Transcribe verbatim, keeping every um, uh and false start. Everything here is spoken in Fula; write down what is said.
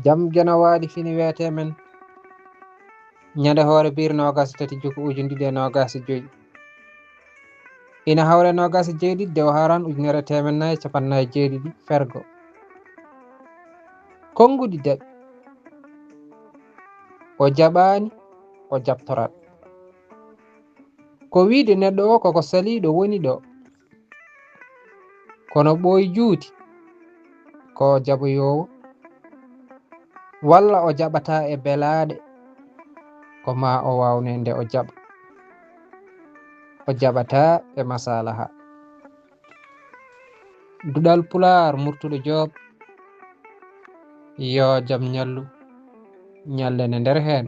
Jam geno waali fini weete men ñande hoore biir noogaas e tati juku ujundiɗi e noogaas e joyi. Ina hawre noogaas e jeeɗiɗi dewo haran ujunere teemen nayi e capanɗe nayi e jeeɗiɗi fergo. Konnguɗi daɓi. O jaɓaani, o jaɓtorat. Ko wiide neɗɗo o koko saliiɗo woni ɗo. Kono ɓooyi juuti ko jaɓoyoowo, walla o jaɓata e belaaɗe, ko ma o waawne nde o jaɓa. O jaɓata e masalaha. Duɗal Pulaar Murtuɗo Joob, yo jam ñallu, ñallene nder heen.